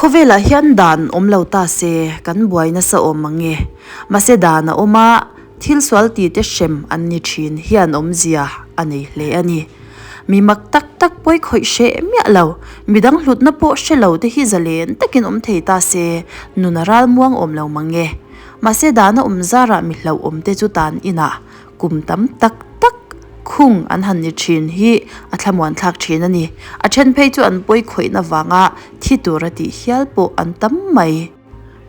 Khawvelah hian dan awm lo ta se kan buai nasa awm ang e. Mahse dan a awm a, thil sual ti te hrem an ni thin hian awmzia a nei hle a ni. Mi mak tak tak pawi khawih hreh miah lo, midang hlutna pawh hre lo te hi zalen takin awm thei ta se nun a ral muang awm lo mang e. Mahse dan a awm zarah mi hlauhawm te chu tan inah Kum tam tak tak khung an han ni thin hi a thlamuan thlak thin a ni. A then phei chu an pawi khawihna vanga thi tura tih hial pawh an tam mai.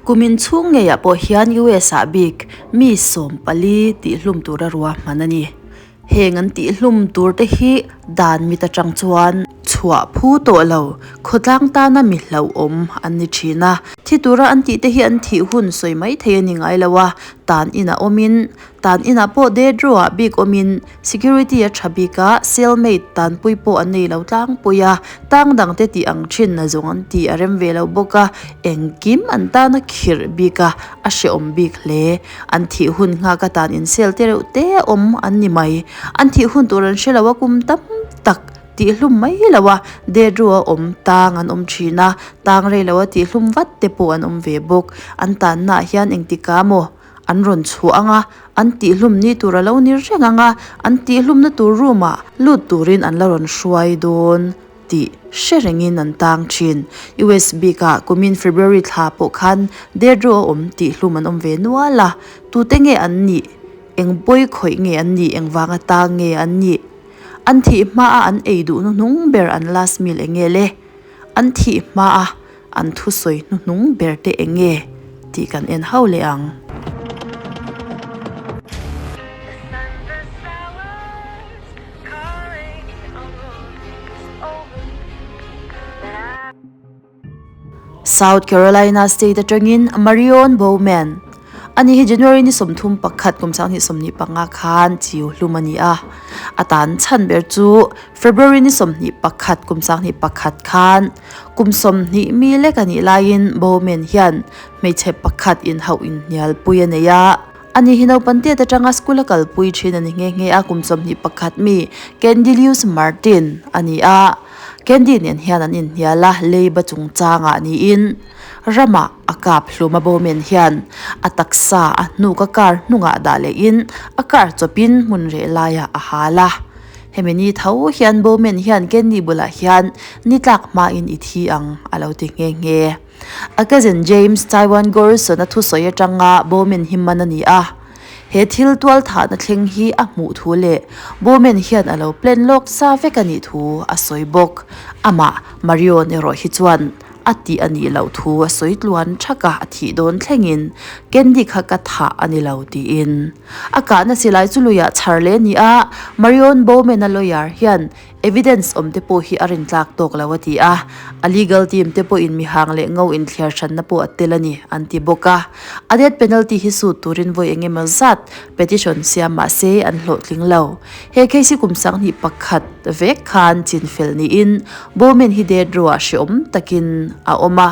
Kum inchhung ngeiah pawh hian US ah bik mi 14 tihhlum tura ruahman a ni. Heng an tihhlum tur te hi dan mit atang chuan chhuah phu tawh lo, khawtlang tana mi hlauhawm an ni thin a. Thi tura an tih te hi an thih hun sawi mai thei a ni ngai lo a, tan inah awmin Tan inah pawh dead row ah bik awmin security a tha bik a, cell mate tanpui pawh an nei lo tlangpui a, tang dangte tih ang thin a zawng an tih a rem ve lo bawk a, engkim an tan a khirh bik a, a hrehawm bik hle. An thih hun nghak a tan in cell te reuh te awm an ni mai. An thih hun tur an hre lo a kum tam tak tihhlum mai lo a, dead row a awm tang an awm thin a, tang rei lo a tihhlum vat te pawh an awm ve bawk. An tannaah hian engtikah maw? An rawn chhuah ang a, an tihhlum ni tur a lo ni reng ang a, an tihhlumna tur room ah lut turin an la rawn hruai dawn tih hre rengin an tang thin. US bikah kumin February thla pawh khan Deadrow a awm tihhlum an awm ve nual a, tute nge an nih, eng pawi khawih nge an nih, engvanga tang nge an nih, an thih hmaa an ei duh hnuhnung ber an last meal eng nge le, an thih hmaa An thusawi hnuhnung ber te eng nge tih kan en hau leh ang. South Carolina State atangin Marion Bowman, Ani hi January ni 31 kum 2025 khan chiu hlum a ni a. A tan chhan ber chu February ni 21 kum 21 khan Kum 20 mi lek a nih laiin Bowman hian hmeichhe pakhat inhauh inhnialpui a nei a. Ani hi naupang tiat atanga school a kalpui thin a ni nghe nghe a, kum 21 mi Candy Lewis Martin a ni a. Candy nen hian an inhnial a, leiba chungchangah niin ramah a kap hlum a. Bowman hian a taksa a hnuk a car hnungah dah lehin a car chawpin hmun reh laiah a hal a. Hemi ni tho hian Bowman hian Candy bulah hian ni tlak hmain i thi ang a lo ti nghe nghe. A cousin James Taiwan Gorson-a thusawi atanga Bowman hi man a ni a. He thil tual thahna thleng hi a hmuh thu leh Bowman hian a lo plan lawk sa vek a nih thu a sawi bawk. Amah Marion erawh hi chuan a tih a nih loh thu a sawi tluan thak a, a thih dawn thlengin Candy kha ka thah a ni lo tiin. A kahna silai chu luiah chhar leh a ni a, Marion Bowman-a lawyer hian evidence awm te pawh hi a rintlak tawk lo a ti a, a legal team te pawhin mihang leh ngo inthliar hranna pawh a tel a ni an ti bawk a. A death penalty hi sut turin vawi eng emaw zat petition siam mah se an hlawhtling lo. He case hi kum 21 vek khan chin fel niin Bowman hi death row ah hreawm takin a awm a,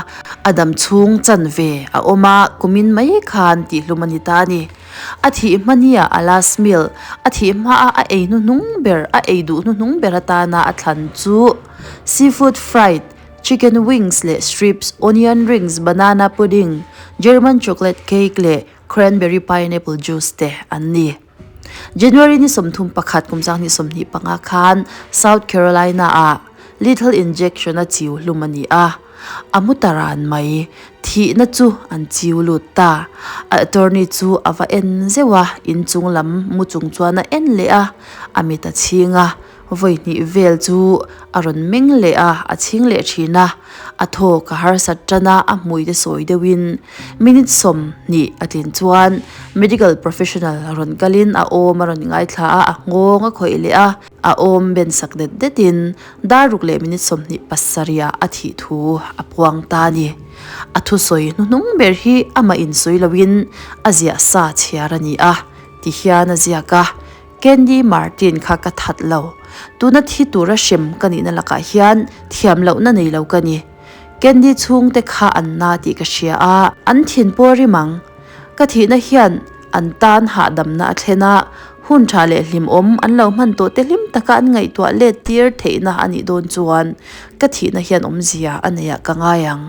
a dam chhung chanve a awm a, kumin mai khan tihhlum a ni ta a ni. A thih hma nia a last meal, a thih hmaa a ei hnuhnung ber, a ei duh hnuhnung ber atana a thlan chu seafood fried, chicken wings leh strips, onion rings, banana pudding, German chocolate cake leh cranberry pineapple juice te an ni. January ni 31 kum 2025 khan South Carolina ah lethal injection a chiu hlum a ni a. A mu ta ran mai. Thihna chu an chiu lut ta. A attorney chu a va en zeuh a, inchung lam mu chung chuan a en leh a, a mit a chhing a, vawi hnih vel chu a rawn meng leh a, a chhing leh thin a. A thawk a harsat tan a, a hmui te sawi deuhin minute 20 a tlin chuan medical professional a rawn kalin a awm a rawn ngaithla a, a nghawng a khawih leh a, a awm ben sak det detin Dar ruk leh minute 27 ah a thih thu a puang ta a ni. A thusawi hnuhnung ber hi amah insawi loin a ziah sa chhiar a ni a, ti hian a ziak a, Candy Martin kha ka that lo. Tuna thi tura hrem ka nihna lakah hian thiam lohna nei lo ka ni. Candy chhungte kha an na tih ka hria a, an thin pawh a rim ang. Ka thihna hian an tan hahdamna a thlen a, hun tha leh hlimawm an lo hman tawh te hlim taka an ngaihtuah let tir theihna a nih dawn chuan ka thihna hian awmzia a neiah ka ngai ang.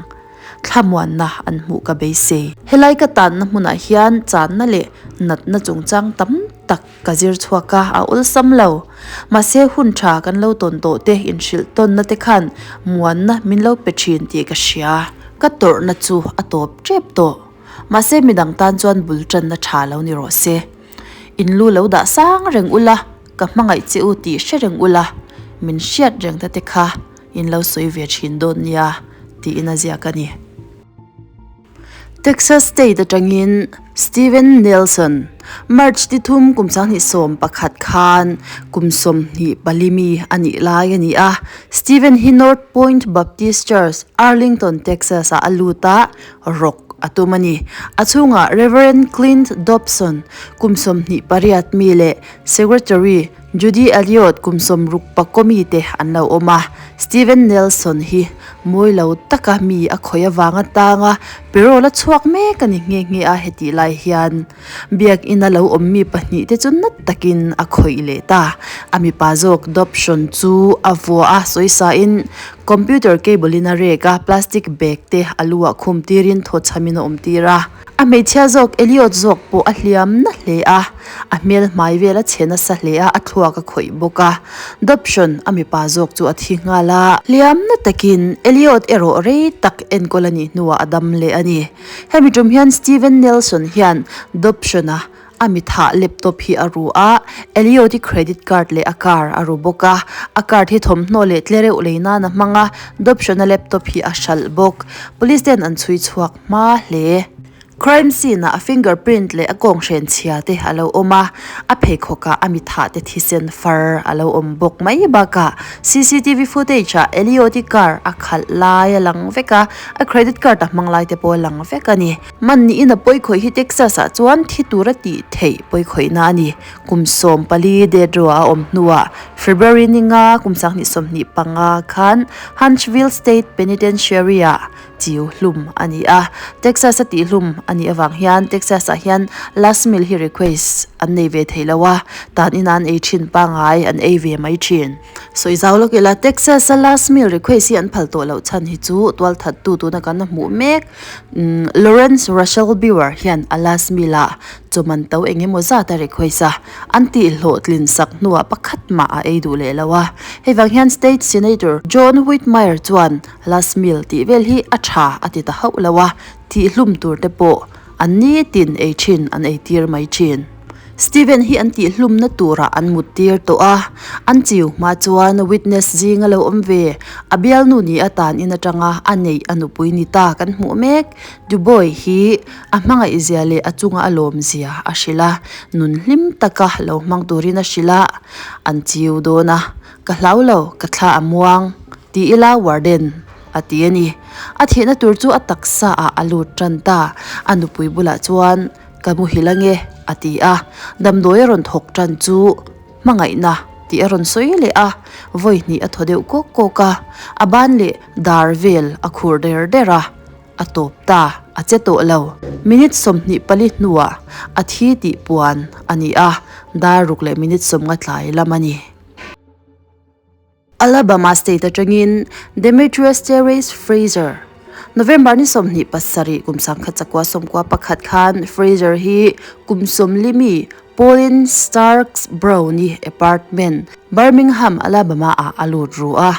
Thlamuanna an hmuh ka beisei. Helai ka tanna hmunah hian channa leh natna chungchang tam tak ka zir chhuak a, a awlsam lo. Mahse hun tha kan lo tawn tawh te inhrilh tawnna te khan muanna min lo pe thin tih ka hria. Ka tawrhna chu a tawp tep tawh. Mahse midang tan chuan bul tanna tha lo ni rawh se. In lu lo dah sang reng ula, ka hmangaih che u tih hre reng ula, min hriat reng ta te kha in lo sawi ve thin dawn nia tiin a ziak a ni. Texas State atangin Steven Nelson, March ti thum kum 2011 khan kum 24 mi a nih lai a ni a. Steven hi North Point Baptist Church, Arlington, Texas ah a lut a, rawk a tum a ni. A chhungah Reverend Clint Dobson, kum 28 mi leh Secretary Judy Elliott kum 60 pakaw mite an lo awm a, Steven Nelson hi mawi lo taka mi a khawih avanga tanga parole a chhuak mek a ni nghe nghe a, hetih lai hian biakina lo awm mi pahnih te chu nat takin a khawih leh ta. A mipa zawk Dobson chu a vua a, sawisa in computer cable in a rek a, plastic bag te a lu ah khum tirin thawchhamin a awm tir a. A hmeichhia zawk Elliot zawk pawh a hliam na hle a, a hmel hmai vel a chhe nasa hle a, a thluak a khawih bawk a. Dobson, a mipa zawk chu a thi nghal a. Hliam na takin Elliot erawh rei tak enkawl a nih hnuah a dam leh a ni. Hemi tum hian Steven Nelson hian Dobson-a a mithah laptop hi a ru a, Elliot-i credit card leh a car a ru bawk a. A card hi thawmhnaw leh tlereuh lei nan a hmang a, Dobson-a laptop hi a hralh bawk. Police ten an chhui chhuak hma hle. Crime scene ah a fingerprint leh a kawnghren chhia te a lo awm a, a pheikhawk ah a mithah te thisen far a lo awm bawk mai bakah cctv footage ah Elliot-i car a khalh lai a lang vek a, a credit card a hmang lai te pawh a lang vek a ni. Man niin a pawikhawih hi Texas ah chuan thi tura tih theih pawikhawihna a ni. Kum 14 death row ah a awm hnuah February ninga kum 2025 khan Huntsville State Penitentiary ah chiu hlum a ni a, Texas a tih hlum a nih avang hian Texas ah hian last meal hi request an nei ve thei lo a, tan ina an ei thin pangai an ei ve mai thin. Sawi zau lawk ila Texas a last meal request hi an phal tawh loh chhan hi chu tualthat tu tuna kan hmuh mek Lawrence Russell Brewer hian a last meal ah chawman to eng emaw zat a request a, an tih hlawhtlin sak hnuah pakhat mah a ei duh leh lo a, hei vang hian State Senator John Whitmire chuan Last meal tih vel hi a tha a ti ta hauh lo a, tih hlum tur te pawh an nitin ei thin an ei tir mai thin. Steven hi an tih hlumna turah an mut tir tawh a, an chiu hma chuan witness zinga lo awm ve, a bialnu ni atan in atanga a neih a nupui ni ta kan hmuh mek. Duboy hi a hmangaih zia leh a chunga a lawm zia a hrilh a, nun hlim taka lo hmang turin a hrilh a, an chiu dawn a, ka hlau lo, ka thla a muang. Ti ila warden a ti a ni. A thihna tur chu a taksa ah a lut tan ta. A nupui bulah chuan ka muhil ange a ti a. Damdawi a rawn thawk tan chu hmangaihna tih a rawn sawi leh a. Vawi hnih a thaw deuh kawk kawk a. A ban leh dar vel a khur der der a. A tawp ta, a che tawh lo. Minute 24 hnuah a thi tih puan a ni a. Dar ruk leh minute 50 tlai lam a ni. Alabama State atangin Demetrius Terrace Frazier, November ni 27 kum 1991 khan Frazier hi kum 40 mi Pauline Starks Brown-i apartment, Birmingham, Alabama ah a lut ru a.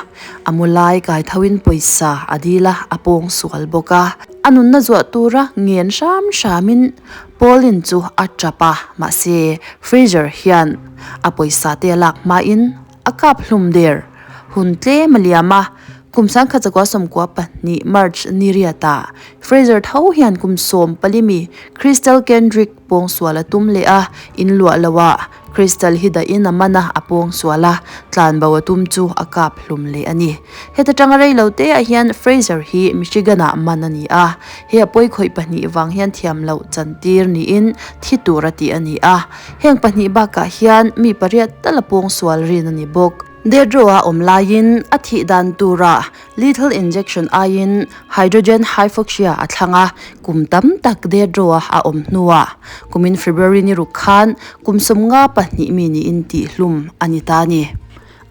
A mu lai kai thoin pawisa a dil a, a pawng sual bawk a. A nunna zuah tura ngen hram hramin Pauline chu a tap a, mahse Frazier hian a pawisa te a lak hmain A kap hlum der hun tlem a liam a, kum 1992 March ni riatah Fraser tho hian kum 14 mi Crystal Kendrick pawngsual a tum leh a, in luah loah Crystal hi dahin a man a, a pawngsual a, tlanbo a tum chu a kap hlum leh a ni. Heta tanga rei lo te ah hian Fraser hi Michigan-ah man a ni a, he a pawikhawih pahnih vang hian thiam loh chantir niin thi tur a tih a ni a. Heng pahnih bakah hian mi pariat tal a pawngsual rin a ni bawk. Death-row-a awm laiin a thih dan turah lethal injection aiin hydrogen hypoxia a thlang a, kum tam tak death-row-a a awm hnuah kumin February ni ruk khan kum 52 mi niin tihhlum a ni ta a ni.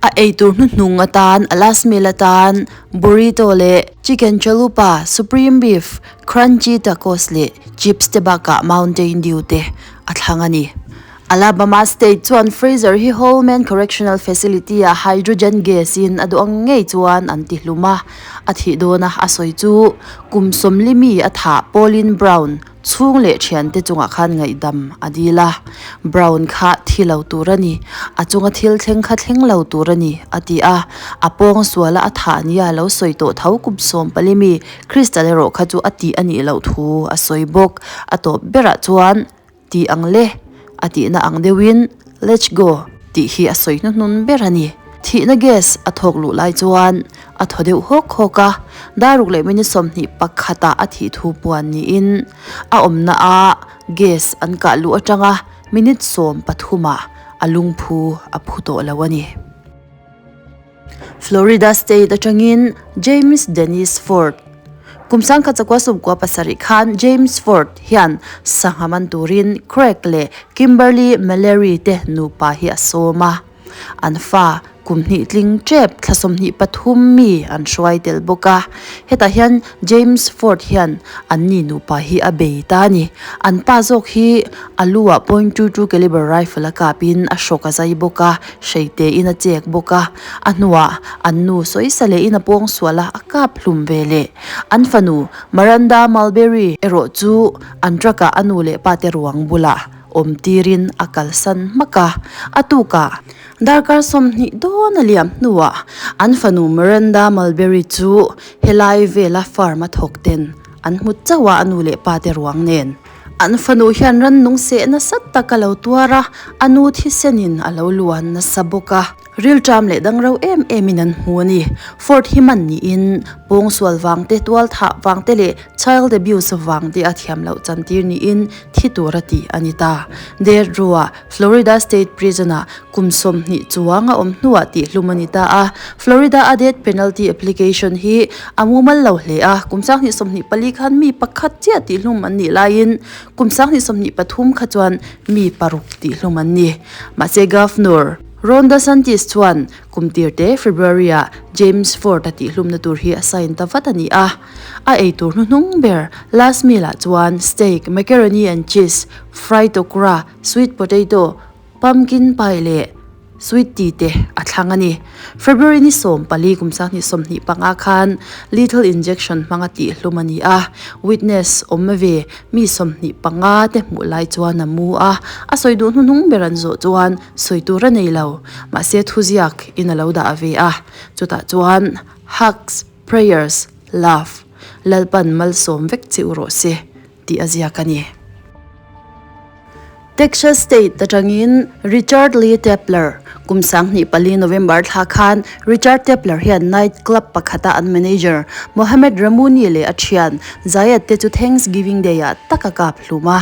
A eitur hnuhnung atan a last meal atan burrito leh chicken chalupa, supreme beef, crunchy tacos leh chips te bakah Mountain Dew te a thlang a ni. Alabama State chuan Fraser hi Holman Correctional Facility ah hydrogen gas in a duh ang ngei chuan an ti hlum a, a thih dawna a sawi chu kum sawmli mi a thah Pauline Brown chhung leh thiante chungah khan ngaihdam a dil a, Brown kha thi lo tur a ni, a chunga thil thleng kha thleng lo tur a ni a ti a, a pawng suala a thah nia lo sawi tawh tho kum 14 mi Crystal erawh kha chu a tih a nih loh thu a sawi bawk, a tawp berah chuan. Tih ang le, a tihna ang deuhin Let's go tih hi a sawi hnuhnun ber a ni. Thihna gas a thawk luh lai chuan a thaw deuh hawk hawk a, daruk leh minute 21 ah a thih thu puan niin a awmna a gas an kah luh atanga minute 13 ah a lungphu a phu tawh lo a ni. Florida State atangin James Dennis Ford. Kum 1997 khan James Ford hian sangha man turin Craig leh Kimberly Mallory te nupa hi a sawm a. An fa kum hnih tling tep thla 23 mi an hruai tel bawk a. Hetah hian James Ford hian anni nupa hi a bei ta a ni. An pa zawk hi a lu ah point two two caliber rifle a kapin a hrawk a zai bawk a. Hreite in a chek bawk a, a hnuah an nu sawisa leh in a pawng sual a, a kap hlum ve leh. An fanu Maranda Mulberry erawh chu an truck ah a nu leh pa te ruang bulah awm tirin a kalsan hmak a, a tukah darkar 20 dawn a liam hnuah an fanu Maranda Mulberry chu helai vela farm a thawk ten an hmu chauh a, a nu leh pa te ruang nen. An fanu hian rannung seh nasa tak a lo tuar a, a nu thisenin a lo luan nasa bawk a. Rilṭam leh dangro em emin an hmu a ni. Ford hi man niin pawngsual vang te, tualthah vang te leh child abuse vang te a thiam loh chantir niin thi tur a tih a ni ta. Death Row-ah Florida State Prison-ah kum 20 chuang a awm hnuah tihhlum a ni ta a. Florida-a death penalty application hi a mumal lo hle a, kum 2024 khan mi pakhat chiah tihhlum an nih laiin kum 2023 kha chuan mi paruk tihhlum an ni. Mahse Governor Ron DeSantis chuan kum tirte February-ah James Ford-a tihhlumna tur hi a sign ta vat a ni a. A eitur hnuhnung ber last meal-ah chuan steak, macaroni and cheese, fried okra, sweet potato, pumpkin pie leh sweet tea te a thlang a ni. February ni 14 kum 2025 khan lethal injection hmanga tihhlum a ni a, witness awm ve mi 25 te hmuh lai chuan a mu a, a sawi duh hnuhnung ber an zawh chuan sawi tur a nei lo, mahse thuziak in a lo dah ve a, chutah chuan hugs, prayers, love, Lalpan malsawm vek che u rawh se tih a ziak a ni. Texas State atangin Richard Lee Tepler, kum 2004 November thla khan Richard Tepler hian night club pakhata an manager Mohamed Ramuni leh a thian Zayed te chu Thanksgiving Day ah tak a kap hlum a.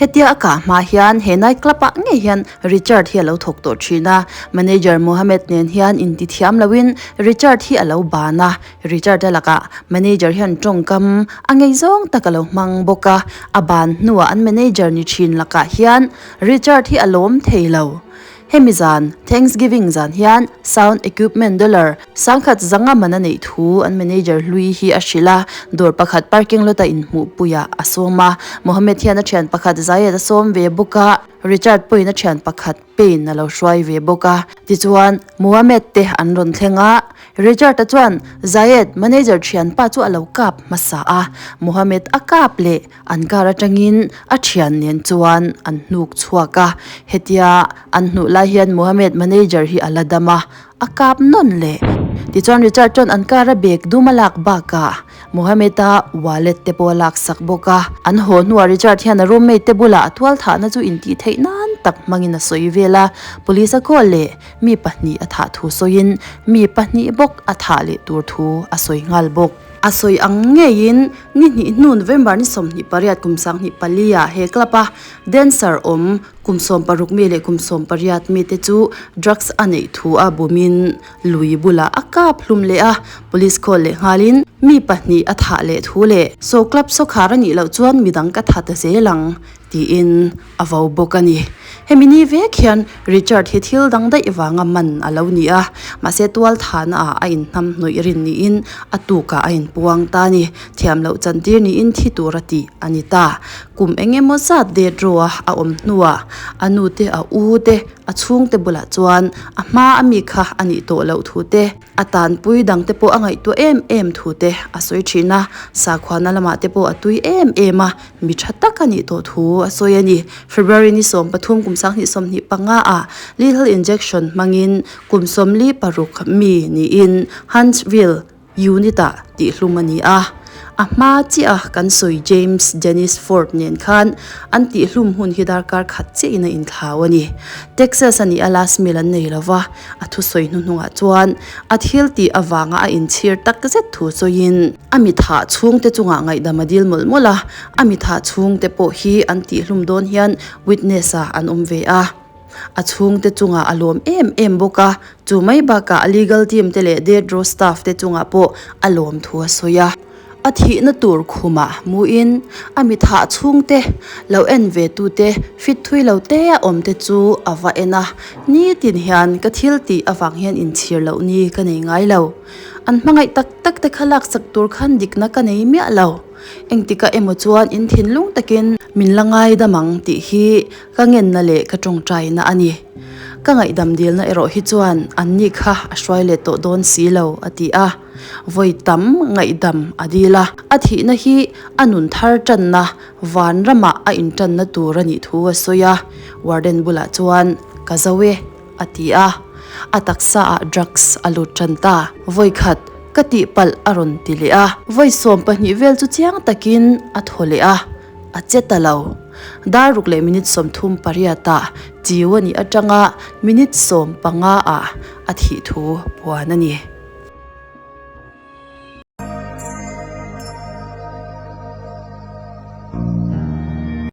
Hetia a kah hma hian he night club ah ngei hian Richard hi a lo thawk tawh thin a, manager Mohamed nen hian intithiam loin Richard hi a lo ban a, Richard-a lakah manager hian tawngkam a ngei zawng tak a lo hmang bawk a, a ban hnuah an manager ni thin lakah hian Richard hi a lawm thei lo. Hemi zan, Thanksgiving zan hian sound equipment dollar 10,500 man a neih thu an manager hlui hi a hrilh a, dawr pakhat parking lot-a inhmuhpuiah a sawm a. Mohammed hian a thian pakhat Zayed a sawm ve bawk a, Richard pawhin a thian pakhat Payne a lo hruai ve bawk a. Tichuan, Mohammed te an rawn thleng a, Richard-a chuan Zayed, manager thianpa chu a lo kap hmasa a, Mohammed a kap leh an car atangin a thian nen chuan an hnuk chhuak a, hetia an hnuh lai hian Mohammed manager hi a la dam a, a kap nawn leh. Tichuan Richard chuan an car a bag dum a lak bakah Mohammed-a wallet te pawh a laksak bawk a. An haw hnuah Richard hian a roommate te bulah a tualthahna chu intih theih nan tak hmangin a sawi vel a, police a call leh mi pahnih a thah thu sawiin mi pahnih bawk a thah leh tur thu a sawi nghal bawk. A sawi ang ngeiin ni hnih hnu November ni 28 kum 2004 ah he club a dancer awm kum 16 mi leh kum 18 mi te chu drugs a neih thu a bumin lui bulah a kap hlum leh a, police call leh nghalin mi pahnih a thah leh thu leh saw club sawkhar a nih loh chuan midang ka tha ta zel ang tiin a vo bawk a ni. Hemi ni vek hian Richard hi thil dang daih vanga man a lo ni a, mahse tual thahna ah a inhnam hnawih rin niin a tukah a inpuang ta a ni. Thiam loh chantir niin thi tur a tih a ni ta. Kum eng emaw zat det rawh a a awm hnuah a nu te a u te a chhungte bulah chuan a hma a mi kha a nih tawh loh thu te, A tanpui dangte pawh a ngaihtuah em em thu te a sawi thin a, sakhuana lamah te pawh a tui em em a, mi tha tak a nih tawh thu a sawi a ni. February ni 13 kum 2025 ah lethal injection hmangin kum 46 mi niin Huntsville unit ah tihhlum a ni a. A hma chiah a kan sawi James Dennis Ford nen khan an tihhlum hun hi darkar khat chiahin a inthlau a ni. Texas a nih a last meal an nei lo va, a thusawi hnuhnungah chuan a thil tih avanga a inchhir tak zet thu sawiin a mithah chhungte chungah ngaihdam a dil mawlh mawlh a, a mithah chhungte pawh hi an tihhlum dawn hian witness ah an awm ve a. A chhungte chungah a lawm em em bawk a, chu mai bakah a legal team te leh death row staff te chungah pawh a lawm thu a sawi a. A thihna tur khumah hmuin a mithah chhungte lo en ve tute fit thui lo te a awm te chu a va en a, nitin hian ka thil tih avang hian inchhir loh ni ka nei ngai lo. An hmangaih tak tak te kha laksak tur khan dikna ka nei miah lo. Engtikah emaw chuan in thinlung takin min la ngaidam ang tih hi ka ngenna leh ka tawngtaina a ni. Ka ngaihdam dilna erawh hi chuan anni kha a hruai let tawh dawn si lo, a ti a. Vawi tam ngaihdam a dil a, a thihna hi a nun thar tanna van ramah a intanna tur a nih thu a sawi a, warden bulah chuan ka zo e a ti a, a taksa ah drugs a lut tan ta. Vawi khat ka tihpalh a rawn ti leh a, vawi 12 vel chu chiang takin a thaw leh a, a che ta lo. Dar ruk leh minute 38 ah chiu a nih atanga minute 15 ah a thih thu puan a ni.